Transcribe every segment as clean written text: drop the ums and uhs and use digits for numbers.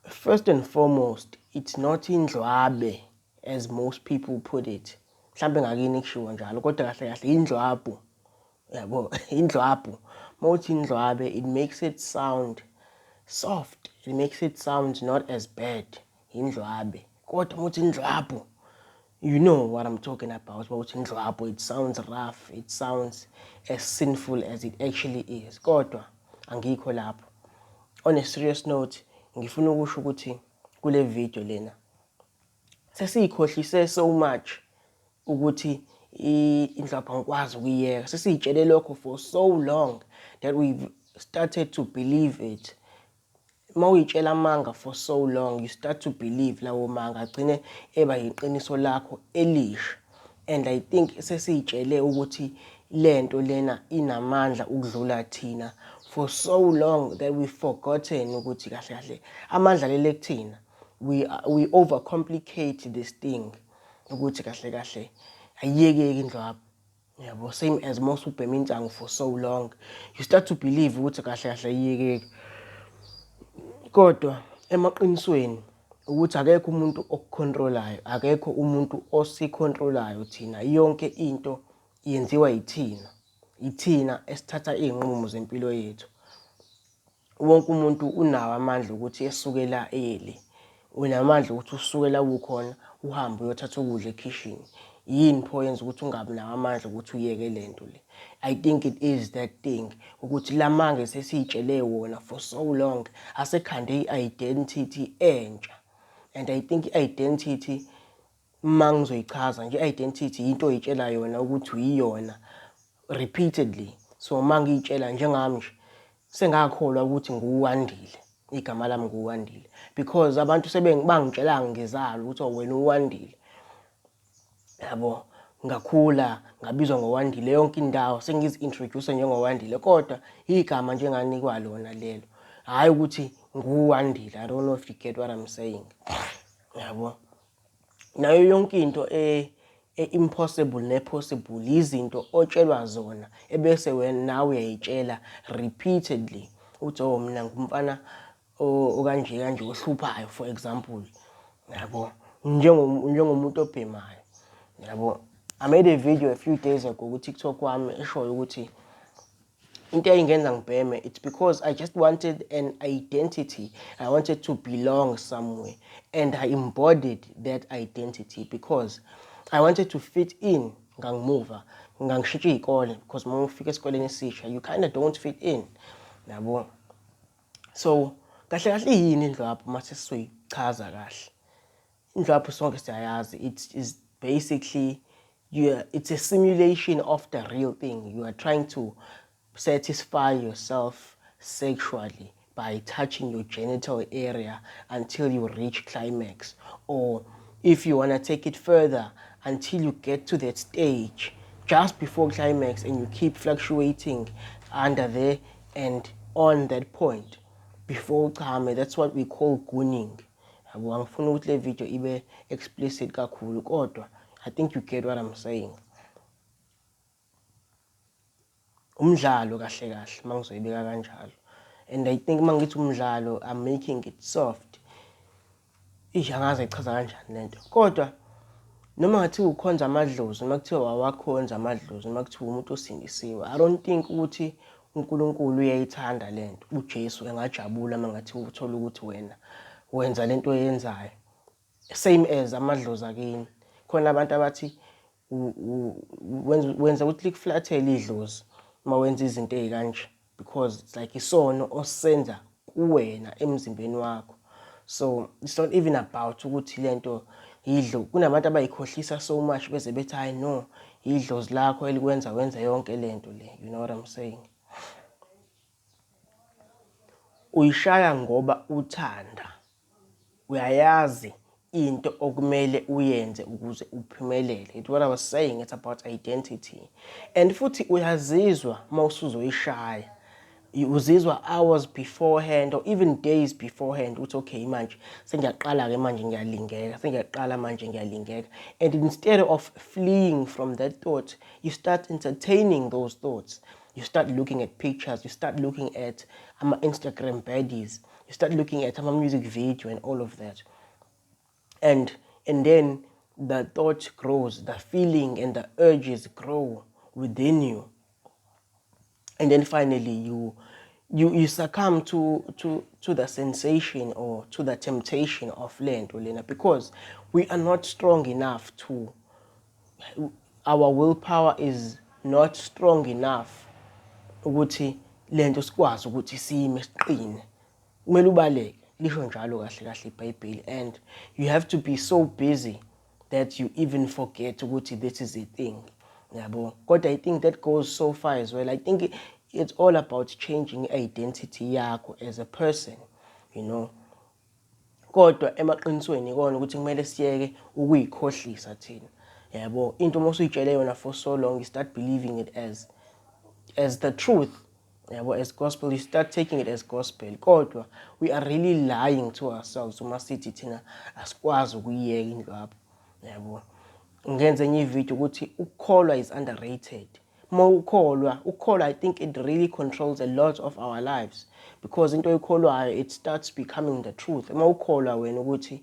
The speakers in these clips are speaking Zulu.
First and foremost, it's not indlwabe as most people put it. Mhlambe ngakini kushiwo njalo, kodwa kahle kahle indlwabhu. Yabo, indlwabhu. Mawuthi indlwabe, it makes it sound soft. It makes it sound not as bad. Indlwabe. Kodwa mawuthi indlwabhu, you know what I'm talking about. Mawuthi indlwabhu, it sounds rough. It sounds as sinful as it actually is. Kodwa angikho lapho. On a serious note, ngifuna ukusho ukuthi kule video lena sesiyikhohlise so much ukuthi indlwabhu angikwazi ukuyiyeka. Sesiyitshele lokho for so long that we've started to believe it. Uma uyitshela amanga for so long, you start to believe lawo manga, agcine eba yiqiniso lakho elisha. And I think sesiyitshele ukuthi lento lena inamandla ukudlula thina for so long that we've forgotten ukuthi kahle kahle amandla lele kuthina. We overcomplicate this thing ukuthi kahle kahle ayiyekeki indlwabhu. Yabo, same as most ubhema insangu for so long, you start to believe ukuthi kahle kahle ayiyekeki. Kodwa emaqinisweni ukuthi akekho umuntu okucontrolayo, akekho umuntu osicontrolayo thina. Yonke into yenziwa yithina, ithina esithatha iy'nqumo zempilo yethu. Wonke umuntu unawo amandla ukuthi esukela ele, unamandla ukuthi usuke la ukhona uhambe uyothatha ukudla ekhishini. Yini pho yenza ukuthi ungabi nawo amandla ukuthi uyeke lento le? I think it is that thing ukuthi lamanga sesiyitshele wona for so long asekhande i-identity entsha. And I think i-identity, uma ngizoyichaza nje, i-identity into oyitshela yona ukuthi uyiyona repeatedly. So uma ngiyitshela njengami nje, sengakholwa ukuthi nguWandile, igama lami nguWandile, because abantu sebengibangitshela ngizalwa ukuthi wena uWandile. Yabo, ngakhula ngabizwa ngoWandile yonke indawo, sengizi-introduce njengoWandile, kodwa igama nje enganikwa lona lelo, hhayi ukuthi nguWandile. I don't know if you get what I'm saying. Yabo, nayo yonke into e-impossible ne-possible izinto otshelwa zona ebese wena nawe uyayitshela repeatedly uthi, oh, mina ngumfana okanje kanje ohluphayo, for example. Yabo, njengomuntu obhemayo. Yabo, I made a video a few days ago ku-TikTok wami eshoyo ukuthi into eyayingenza ngibheme, it's because I just wanted an identity. I wanted to belong somewhere, and I embodied that identity because I wanted to fit in. Ngangimuva ngangishintsha iy'kole because uma ufika esikoleni esisha, you kind of don't fit in. Yabo, so kahle kahle yini indlwabhu? Uma sesizoyichaza kahle indlwabhu, sonke siyayazi, it is basically it's a simulation of the real thing. You are trying to satisfy yourself sexually by touching your genital area until you reach climax, or if you want to take it further, until you get to that stage just before climax, and you keep fluctuating under there and on that point before uchame. That's what we call gooning. Yabo, angifuni ukuthi le video ibe explicit kakhulu, kodwa I think you get what I'm saying. Umdlalo kahle kahle, mangizoyibeka kanjalo. And I think mangithi umdlalo, I'm making it soft. Ish, angazi ayichaza kanjani lento, kodwa noma ngathiwa ukhonza amadlozi, noma kuthiwa wawakhonza amadlozi, noma kuthiwa umuntu osindisiwe, I don't think ukuthi uNkulunkulu uyayithanda lento. UJesu engajabula uma ngathiwa uthola ukuthi wena wenza lento oyenzayo? Same as amadlozi akini, khona abantu abathi wenza ukuthi likuflathele idlozi uma wenza izinto ey'kanje, because it's like isono osenza kuwena emzimbeni wakho. So it's not even about ukuthi lento idlo. Kunabantu abayikhohlisa so much beze bethi, hayi no, idlozi lakho elikwenza wenza yonke lento le. You know what I'm saying? Uyishaya ngoba uthanda, uyayazi into okumele uyenze ukuze uphumelele. It's what I was saying, it's about identity. And futhi uyazizwa uma usuzoyishaya, uzizwa hours beforehand or even days beforehand ukuthi okay, manje sengiyaqala-ke, manje ngiyalingeka, sengiyaqala manje ngiyalingeka. And instead of fleeing from that thought, you start entertaining those thoughts. You start looking at pictures, you start looking at ama-Instagram baddies. You start looking at ama-music video and all of that, and then the thought grows, the feeling and the urges grow within you, and then finally you succumb to the sensation or to the temptation of lento lena, because we are not strong enough to, our willpower is not strong enough ukuthi lento sikwazi ukuthi sime siqine. Kumele ubaleke, lisho njalo kahle kahle iBhayibheli, and you have to be so busy that you even forget ukuthi this is a thing, yabo. Kodwa I think that goes so far as well. I think it's all about changing identity yakho as a person. Kodwa emaqinisweni ikona ukuthi kumele siyeke ukuyikhohlisa thina, yabo. Into uma usuyitshele yona for so long, you start believing it as the truth, yabo, as gospel. You start taking it as gospel, kodwa we are really lying to ourselves uma sithi thina asikwazi ukuyiyeka indlwabu, yabo. Ngenze enye ivideo ukuthi ukukholwa is underrated. Uma ukholwa, ukukholwa, I think it really controls a lot of our lives, because into oyikholwayo, it starts becoming the truth. Uma ukholwa wena ukuthi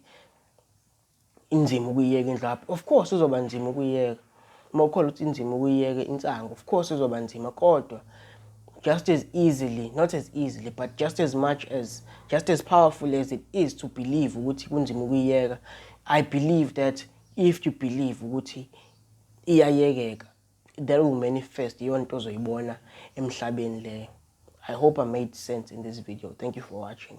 inzima ukuyiyeka indlwabu, of course uzoba nzima ukuyiyeka. Uma ukholwa ukuthi inzima ukuyiyeka insangu, of course izoba nzima. Kodwa just as easily, not as easily, but just as much as, just as powerful as it is to believe ukuthi kunzima ukuyiyeka, I believe that if you believe ukuthi iyayekeka, that will manifest. Iyona nto ozoyibona emhlabeni leyo. I hope I made sense in this video. Thank you for watching.